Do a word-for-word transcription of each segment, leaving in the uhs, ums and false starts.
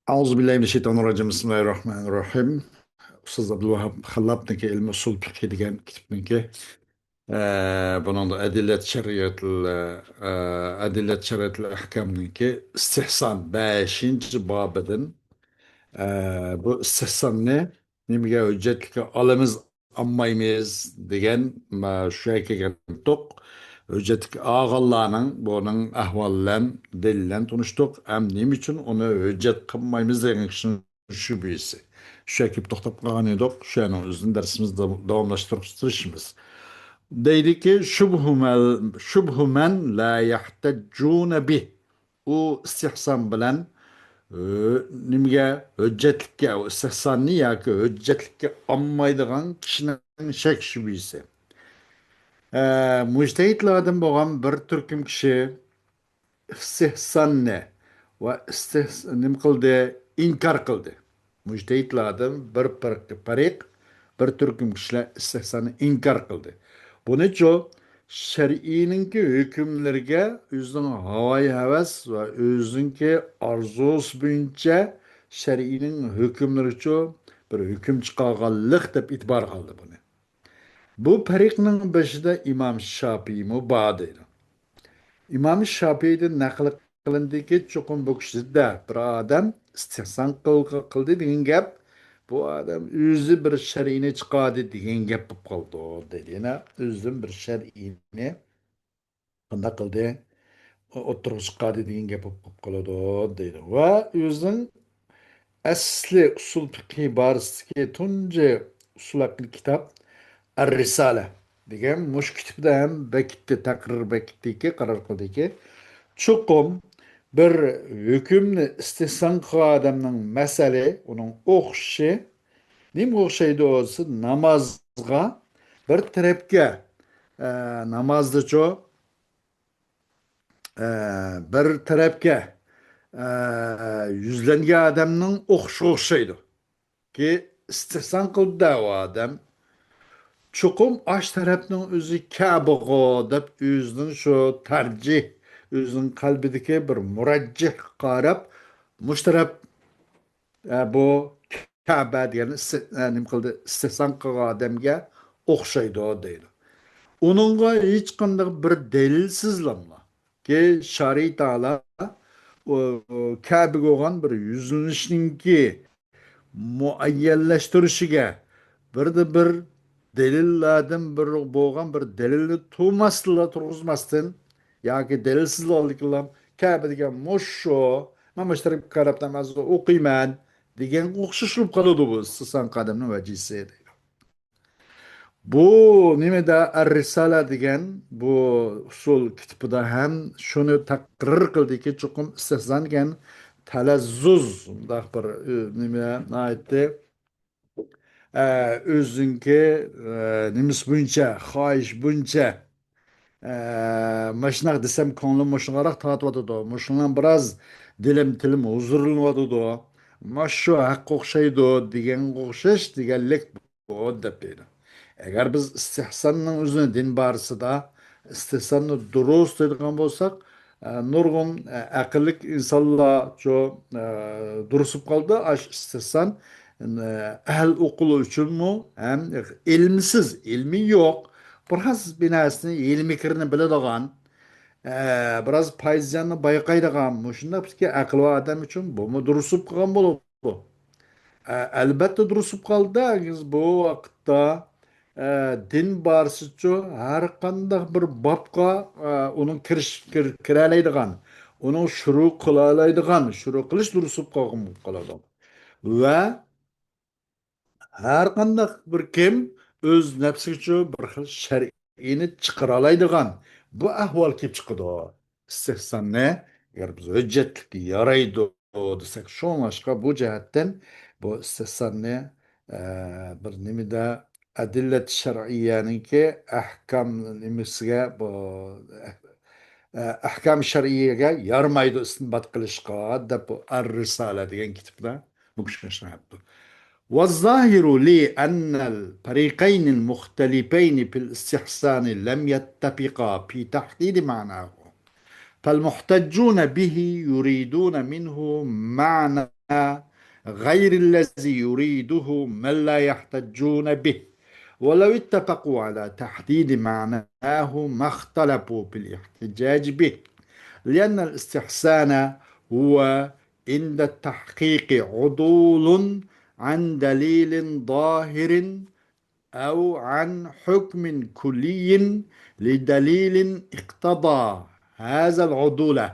أعوذ بالله من الشيطان الرجيم. بسم الله الرحمن الرحيم. ئۇستاز ئابدۇلۋاھاب خاللابنىڭكى ئىلمى ئۇسۇل فىقھى دېگەن كىتابنىڭكى، ئە، بۇنىڭدا ئەدىللەت شەرىئەتل-، ئە، ئەدىللەت شەرىئەتل ئەھكامنىڭكى ئىستىھسان بەشىنچى بابىدىن، ئە، بۇ ئىستىھساننى نېمىگە ھۆججەتلىككە ئالىمىز، ئالمايمىز دېگەن، مە، شۇ يەرگە كەلگەنتۇق. ھۆججەتلىككە ئالغانلارنىڭ بۇنىڭ ئەھۋالى بىلەن، دەلىل بىلەن تونۇشتۇق. ھەم نېمە ئۈچۈن ئۇنى ھۆججەت قىلمايمىز دېگەن كىشىنىڭ شۈبھىسى. شۇ يەرگە كېلىپ توختاپ قالغان ئىدۇق. شۇ يەرنىڭ ئۆزىدىن دەرسىمىزنى داۋ-، داۋاملاشتۇرۇشقا تىرىشىمىز. دەيدىكى، شۇبھۇمەن، شۇبھۇمەن لا يەھتەججۇنە بىھ. ئۇ ئىستىھسان بىلەن، ئۆ، نېمىگە ھۆججەتلىككە، ئۇ ئىستىھساننى ياكى ھۆججەتلىككە ئالمايدىغان كىشىنىڭ شەك شۈبھىسى. ئە، مۇجتەھىدلاردىن بولغان بىر تۈركۈم كىشى ئىستىھساننى ۋە ئىستىھس-، نېمە قىلدى؟ ئىنكار قىلدى. مۇجتەھىدلاردىن بىر پەرق، پەرىق، بىر تۈركۈم كىشىلەر ئىستىھساننى ئىنكار قىلدى. بۇنىچۇ، شەرئىينىڭكى ھۆكۈملىرىگە ئۆزىنىڭ ھاۋايى ھەۋەس ۋە ئۆزىنىڭكى ئارزۇسى بويىچە شەرئىينىڭ ھۆكۈملىرىچۇ بىر ھۆكۈم چىقارغانلىق دەپ ئېتىبار قىلدى بۇنى. بۇ پەرىقنىڭ بېشىدا ئىمام شاپىيمۇ بار دەيدۇ. ئىمام شاپىيدىن نەقىل قىلىندىكى، چوقۇم بۇ كىشىدە بىر ئادەم ئىستىھسان قىل-، قىلدى دېگەن گەپ، بۇ ئادەم ئۆزى بىر شەرئىنى چىقاردى دېگەن گەپ بولۇپ قالىدۇ دەيدۇ. يەنە ئۆزىدىن بىر شەرئىنى قانداق قىلدى؟ ئوتتۇرىغا چىقاردى دېگەن گەپ بولۇپ قالىدۇ دەيدۇ. ۋە ئۆزىنىڭ ئەسلى ئۇسۇل پىقھى بارىسىدىكى تۇنجى ئۇسۇل ھەققىدىكى كىتاب ئەر-رىسالە دېگەن مۇشۇ كىتابتا ھەم بېكىتتى، تەقرىر بېكىتتىكى، قارار قىلدىكى، چوقۇم بىر ھۆكۈمنى ئىستىھسان قىلغان ئادەمنىڭ مەسىلى، ئۇنىڭ ئوخشىشى نېمىگە ئوخشايدۇ دېسە، نامازغا بىر تەرەپكە، ئە، نامازدىچۇ، ئە، بىر تەرەپكە، ئە، يۈزلەنگەن ئادەمنىڭ ئوخشىشىغا ئوخشايدۇ. كى ئىستىھسان قىلدى ئۇ ئادەم. چوقۇم ئاش تەرەپنىڭ ئۆزى كەبىغۇ دەپ ئۆزىنىڭ شۇ تەرجىھ، ئۆزىنىڭ قەلبىدىكى بىر مۇرەججىھقا قاراپ، مۇشۇ تەرەپ، ئە، بۇ كەبە دېگەن ئىستى-، ئە، نېمە قىلدى؟ ئىستىھسان قىلغان ئادەمگە ئوخشايدۇ دەيدۇ. ئۇنىڭغا ھېچقانداق بىر دەلىلسىزلاملا كى شارىئىي تائالا، ئۇ، ئۇ كەبىگە بولغان بىر يۈزلىنىشنىڭكى مۇئەييەنلەشتۈرۈشىگە بىردە بىر دەلىللەردىن بىر بولغان بىر دەلىلنى تۇرماستىنلا، تۇرغۇزماستىن ياكى دەلىلسىزلا ئالدىكىنلا كەبە دېگەن مۇشۇ، مەن مۇشۇ تەرەپكە قاراپ ناماز ئوقۇيمەن دېگەنگە ئوخشاش بولۇپ قالىدۇ بۇ ئىستىھسان قىلغان ئادەمنىڭ ۋەجىسى دەيدۇ. بۇ نېمىدە ئەر-رىسالە دېگەن بۇ ئۇسۇل كىتابىدا ھەم شۇنى تەقرىر قىلدىكى، چوقۇم ئىستىھسان دېگەن تەلەززۇز، مۇنداق بىر، ئۆ-، نېمە، ناھايىتى، ئە، ئۆزىنىڭكى، ئە، نېمىسى بويىچە، خاھىش بويىچە، ئە، ماشۇنداق دېسەم، كۆڭلۈم مۇشۇنغاراق تارتىۋاتىدۇ، مۇشۇنىڭ بىراز دىلىم، تىلىم ھۇزۇرلىنىۋاتىدۇ، مانا شۇ ھەققە ئوخشايدۇ دېگەنگە ئوخشاش دېگەنلىك بۇ دەپ دەيدۇ. ئەگەر بىز ئىستىھساننىڭ ئۆزىنى دىن بارىسىدا ئىستىھساننى دۇرۇس دەيدىغان بولساق، ئە، نۇرغۇن، ئە، ئەقىللىك ئىنسانلارچۇ، ئە، دۇرۇس بولۇپ قالدى. ئاش ئىستىھسان، ئە، ئەھل ئوقۇلى ئۈچۈنمۇ ھەم ئىلىمسىز، ئىلمى يوق، بىراز بىر نەرسىنى ھىيلە-مىكىرنى بىلىدىغان، ئە، بىراز پايىزياننى بايقايدىغان، مۇشۇنداق بىزگە ئەقلى بار ئادەم ئۈچۈن بۇمۇ دۇرۇس بولۇپ قالغان بولىدۇ. ئە، ئەلبەتتە دۇرۇس بولۇپ قالدى. بۇ ۋاقىتتا، ئە، دىن بارىسىچۇ ھەر قانداق بىر بابقا، ئە، ئۇنىڭ كىرىش، كىر-، كىرەلەيدىغان، ئۇنىڭ شۇرۇ قىلالايدىغان، شۇرۇ قىلىش دۇرۇس بولۇپ قالغان بولۇپ قالىدۇ. ۋە ھەر قانداق بىر كىم ئۆز نەپسىگىچۇ بىر خىل شەرئىينى چىقىرالايدىغان بۇ ئەھۋال كېلىپ چىقىدۇ. ئىستىھساننى ئەگەر بىز ھۆججەتلىككە يارايدۇ دېسەك، شۇڭلاشقا بۇ جەھەتتىن بۇ ئىستىھساننى، ئە، بىر نېمىدە ئەدىللەت شەرئىيەنىڭكى ئەھكام نېمىسىگە، بۇ، ئە، ئەھكام شەرئىيەگە يارىمايدۇ ئىستىنبات قىلىشقا دەپ بۇ ئەر-رىسالە دېگەن كىتابتا بۇ كىشى شۇنداق دەپتۇ. والظاهر لي أن الفريقين المختلفين في الاستحسان لم يتفقا في تحديد معناه، فالمحتجون به يريدون منه معنى غير الذي يريده من لا يحتجون به، ولو اتفقوا على تحديد معناه ما اختلفوا في الاحتجاج به، لأن الاستحسان هو عند التحقيق عدول عن دليل ظاهر أو عن حكم كلي لدليل اقتضى هذا العدول،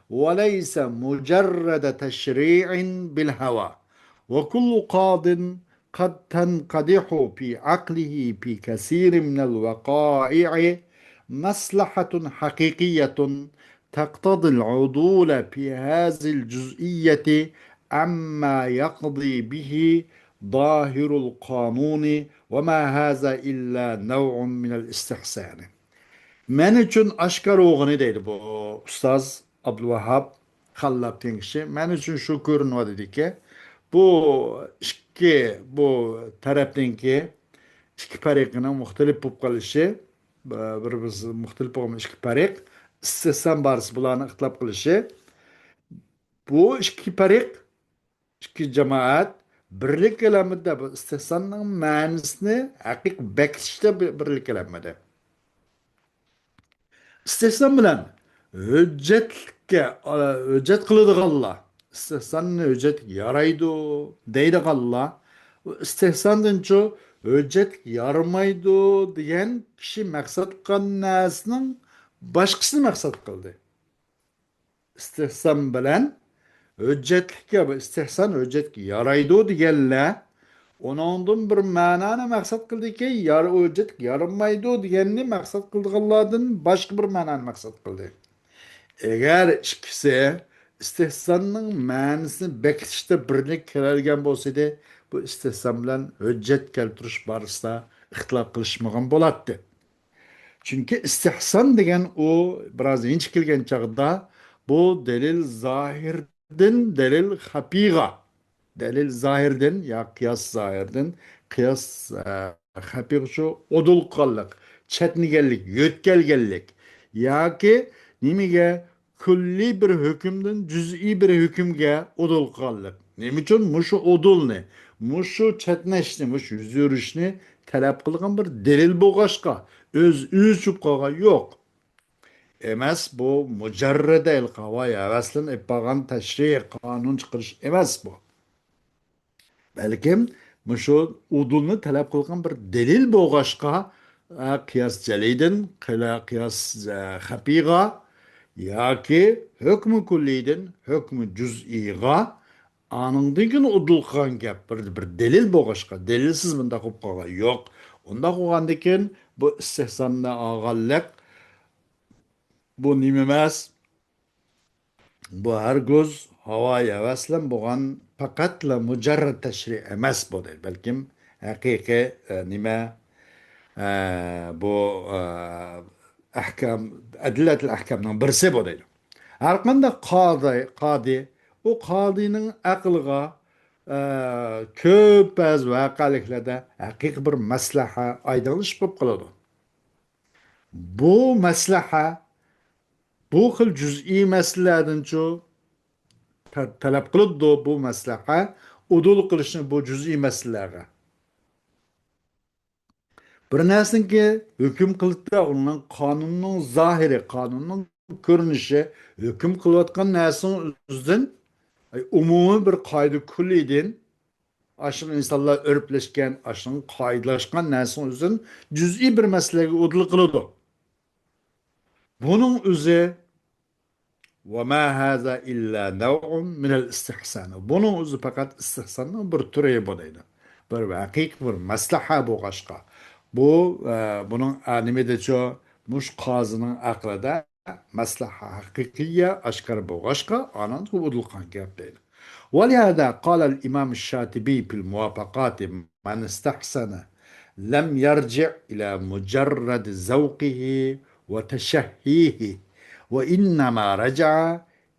وليس مجرد تشريع بالهوى. وكل قاض قد تنقدح في عقله في كثير من الوقائع مصلحة حقيقية تقتضي العدول في هذه الجزئية عما يقضي به ظاهر القانون، وما هذا إلا نوع من الاستحسان. مەن ئۈچۈن ئاشكارا بولغىنى، دەيدۇ بۇ ئۇستاز ئابدۇلۋاھاب خاللاپ دېگەن كىشى، مەن ئۈچۈن شۇ كۆرۈنۈۋاتىدۇكى، بۇ ئىككى، بۇ تەرەپنىڭكى ئىككى پەرىقىنىڭ مۇختەلىپ بولۇپ قېلىشى، بىر-، بىر-، مۇختەلىپ بولغان ئىككى پەرىق، ئىستىھسان بارىسى بۇلارنىڭ ئىختىلاپ قىلىشى، بۇ ئىككى پەرىق، ئىككى جامائەت بىرلىككە كېلەلمىدى. بۇ ئىستىھساننىڭ مەنىسىنى ھەقىقىي بېكىتىشتە بىر-، بىرلىككە كېلەلمىدى. ئىستىھسان بىلەن ھۆججەتلىككە، ئا، ھۆججەت قىلىدىغانلار، ئىستىھساننى ھۆججەتكە يارايدۇ دەيدىغانلار، ئۇ ئىستىھساندىنچۇ ھۆججەتكە يارىمايدۇ دېگەن كىشى مەقسەت قىلغان نەرسىنىڭ باشقىسىنى مەقسەت قىلدى. ئىستىھسان بىلەن ھۆججەتلىككە، بۇ ئىستىھسان ھۆججەتكە يارايدۇ دېگەنلەر ئۇنىڭدىن بىر مەنانى مەقسەت قىلدىكى، يار-، ھۆججەتكە يارىمايدۇ دېگەننى مەقسەت قىلىدىغانلاردىن باشقا بىر مەنانى مەقسەت قىلدى. ئەگەر ئىككىسى ئىستىھساننىڭ مەنىسىنى بېكىتىشتە بىرلىككە كېلەلىگەن بولسىدى، بۇ ئىستىھسان بىلەن ھۆججەت كەلتۈرۈش بارىسىدا ئىختىلاپ قىلىشمىغان بولاتتى. چۈنكى ئىستىھسان دېگەن ئۇ بىراز ھىنچە كەلگەن چاغدا بۇ دەلىل زاھىردىن دەلىل خەپىيغا، دەلىل زاھىردىن يا قىياس زاھىردىن قىياس، ئە، خەپىيغا شۇ ئۇدۇل قىلغانلىق، چەتنىگەنلىك، يۆتكەلگەنلىك ياكى نېمىگە كۈللىي بىر ھۆكۈمدىن جۈزئىي بىر ھۆكۈمگە ئۇدۇل قىلغانلىق. نېمە ئۈچۈن مۇشۇ ئۇدۇلنى، مۇشۇ چەتنەشنى، مۇشۇ يۈز يۈرۈشنى تەلەپ قىلغان بىر دەلىل بولغاچقا، ئۆز ئۆزى چۈشۈپ قالغان يوق. ئەمەس، بۇ مۇجەررەدە ھاۋايى ھەۋەس بىلەن ئېلىپ بارغان تەشرىئىي قانۇن چىقىرىش ئەمەس بۇ. بەلكىم مۇشۇ ئۇدۇلنى تەلەپ قىلغان بىر دەلىل بولغاچقا، ئە، قىياس جەلىدىن قىلا-، قىياس، ئە، خەپىيغا ياكى ھۆكمى كۈللىيدىن ھۆكمى جۈزئىيغا، ئانىڭدىن كېيىن ئۇدۇل قىلغان گەپ بىر، بىر دەلىل بولغاچقا، دەلىلسىز بۇنداق بولۇپ قالغان يوق. ئۇنداق بولغاندىن كېيىن بۇ ئىستىھساننى ئالغانلىق، بۇ نېمە ئەمەس؟ بۇ ھەرگىز ھاۋايى ھەۋەس بىلەن بولغان پەقەتلا مۇجەررەد تەشرىئ ئەمەس بۇ دەيدۇ. بەلكىم ھەقىقىي، ئە، نېمە، ئە، بۇ، ئە، ئەھكام، ئەدىللەتىل ئەھكامنىڭ بىرسى بۇ دەيدۇ. ھەرقانداق قاضى، قاضى، ئۇ قاضىنىڭ ئەقلىغا، ئە، كۆپ بەزى ۋەقەلىكلەردە ھەقىقىي بىر مەسلىھە ئايدىڭلىشىپ قېلىپ قالىدۇ. بۇ مەسلىھە بۇ خىل جۈزئىي مەسىلىلەردىنچۇ تە-، تەلەپ قىلىدۇ بۇ مەسلىھە ئۇدۇل قىلىشنى بۇ جۈزئىي مەسىلىلەرگە. بىر نەرسىنىڭكى ھۆكۈم قىلىدۇ، ئۇنىڭ قانۇننىڭ زاھىرى، قانۇننىڭ كۆرۈنۈشى، ھۆكۈم قىلىۋاتقان نەرسىنىڭ ئۆزىدىن، ئاي، ئومۇمىي بىر قائىدە كۈللىدىن، ئاشۇ ئىنسانلار ئۆرپلەشكەن، ئاشۇ قائىدىلەشكەن نەرسىنىڭ ئۆزىدىن جۈزئىي بىر مەسىلىگە ئۇدۇل قىلىدۇ. بۇنىڭ ئۆزى، وما هذا إلا نوع من الاستحسان. بۇنىڭ ئۆزى پەقەت ئىستىھساننىڭ بىر تۈرى بۇ دەيدۇ. بىر ھەقىقىي بىر مەسلىھە بولغاچقا. بۇ، ئە، بۇنىڭ، ئە، نېمە دېچۇ؟ مۇشۇ قازىنىڭ ئەقلىدە مەسلىھە ھەقىقىيە ئاشكارا بولغاچقا، ئانىڭدىن ئۇدۇل قىلغان گەپ دەيدۇ. ولهذا قال الإمام الشاطبي في الموافقات: من استحسن لم يرجع إلى مجرد ذوقه وتشهيه، وإنما رجع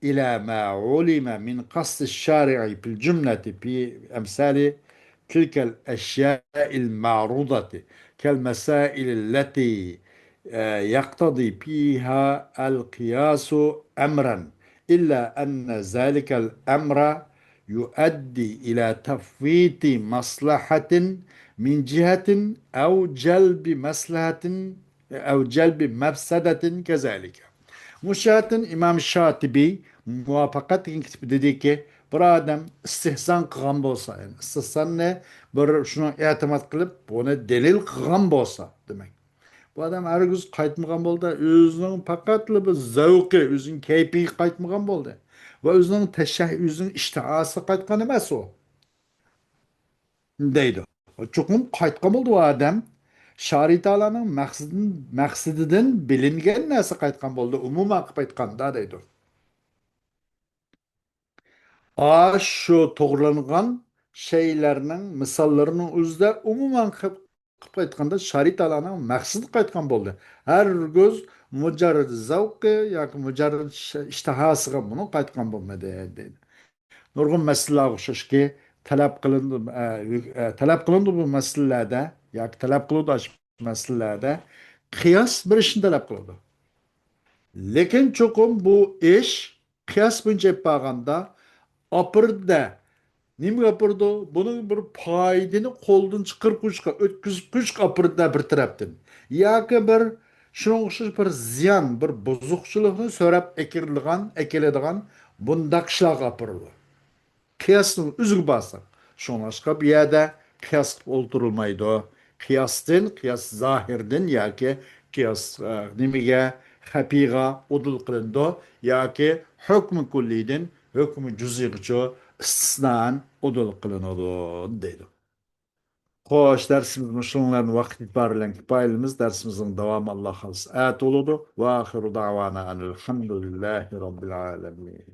إلى ما علم من قصد الشارع في الجملة في أمثال تلك الأشياء المعروضة كالمسائل التي، آه، يقتضي فيها القياس أمرا، إلا أن ذلك الأمر يؤدي إلى تفويت مصلحة من جهة أو جلب مصلحة أو جلب مفسدة كذلك. مۇشۇ جەھەتتىن ئىمام شاتىبىي مۇۋاپەقەت دېگەن كىتابىدا دېدىكى، بىر ئادەم ئىستىھسان قىلغان بولسا، يەنى ئىستىھساننى بىر شۇنىڭ ئېتىماد قىلىپ، بۇنى دەلىل قىلغان بولسا، دېمەك، بۇ ئادەم ھەرگىز قايتمىغان بولدى. ئۆزىنىڭ پەقەتلا بىر زەۋقى، ئۆزىنىڭ كەيپىگە قايتمىغان بولدى. ۋە ئۆزىنىڭ تەشەھ-، ئۆزىنىڭ ئىشتىھاسىغا قايتقان ئەمەس ئۇ. دەيدۇ. چوقۇم قايتقان بولدى ئۇ ئادەم. شارى تائالانىڭ مەقسىتىدىن، مەقسىتىدىن بىلىنگەن نەرسە قايتقان بولدى، ئومۇمەن قىلىپ ئېيتقاندا، دەيدۇ. ئاشۇ توغرىلانغان شەيئىلەرنىڭ مىساللىرىنىڭ ئۆزىدە ئومۇمەن قىلىپ، قىلىپ ئېيتقاندا، شارى تائالانىڭ مەقسىتىگە قايتقان بولدى. ھەرگىز مۇجەررەد زەۋقى ياكى مۇجەررەد ئىش-، ئىشتىھاسىغا بۇنىڭ قايتقان بولمىدى، دەيدۇ. نۇرغۇن مەسىلىلەرگە ئوخشاشكى، تەلەپ قىلىنىدۇ، ئە، ئە، تەلەپ قىلىنىدۇ بۇ مەسىلىلەردە، ياكى تەلەپ قىلىدۇ ئاشۇ مەسىلىلەردە قىياس بىر ئىشنى تەلەپ قىلىدۇ. لېكىن چوقۇم بۇ ئىش قىياس بويىچە ئېلىپ بارغاندا ئاپىرىدۇ-دە. نېمىگە ئاپىرىدۇ؟ بۇنىڭ بىر پايدىنى قولدىن چىقىرىپ قويۇشقا، ئۆتكۈزۈپ قويۇشقا ئاپىرىدۇ-دە بىر تەرەپتىن. ياكى بىر شۇنىڭغا ئوخشاش بىر زىيان، بىر بۇزۇقچىلىقنى سۆرەپ ئەكىرىدىغان، ئەكېلىدىغان بۇنداق ئىشلارغا ئاپىرىدۇ. قىياسنىڭ ئۆزىگە بارساق. شۇڭلاشقا بۇ يەردە قىياس قىلىپ ئولتۇرۇلمايدۇ. قىياستىن، قىياس زاھىردىن ياكى قىياس، ئە، نېمىگە، خەپىيغا ئۇدۇل قىلىنىدۇ ياكى ھۆكمى كۇللىيدىن ھۆكمى جۈزئىيغىچە ئىستىسنائەن ئۇدۇل قىلىنىدۇ، دەيدۇ. خوش، دەرسىمىز مۇشۇنىڭ بىلەن ۋاقىت ئېتىبارى بىلەن كۇپايىلىمىز. دەرسىمىزنىڭ داۋامى، ئاللا خالىسا، ئەتە بولىدۇ. ۋە ئاخىرۇ دەۋانا ئەنىل ھەمدۇلىللاھى رەببىل ئالەمىن.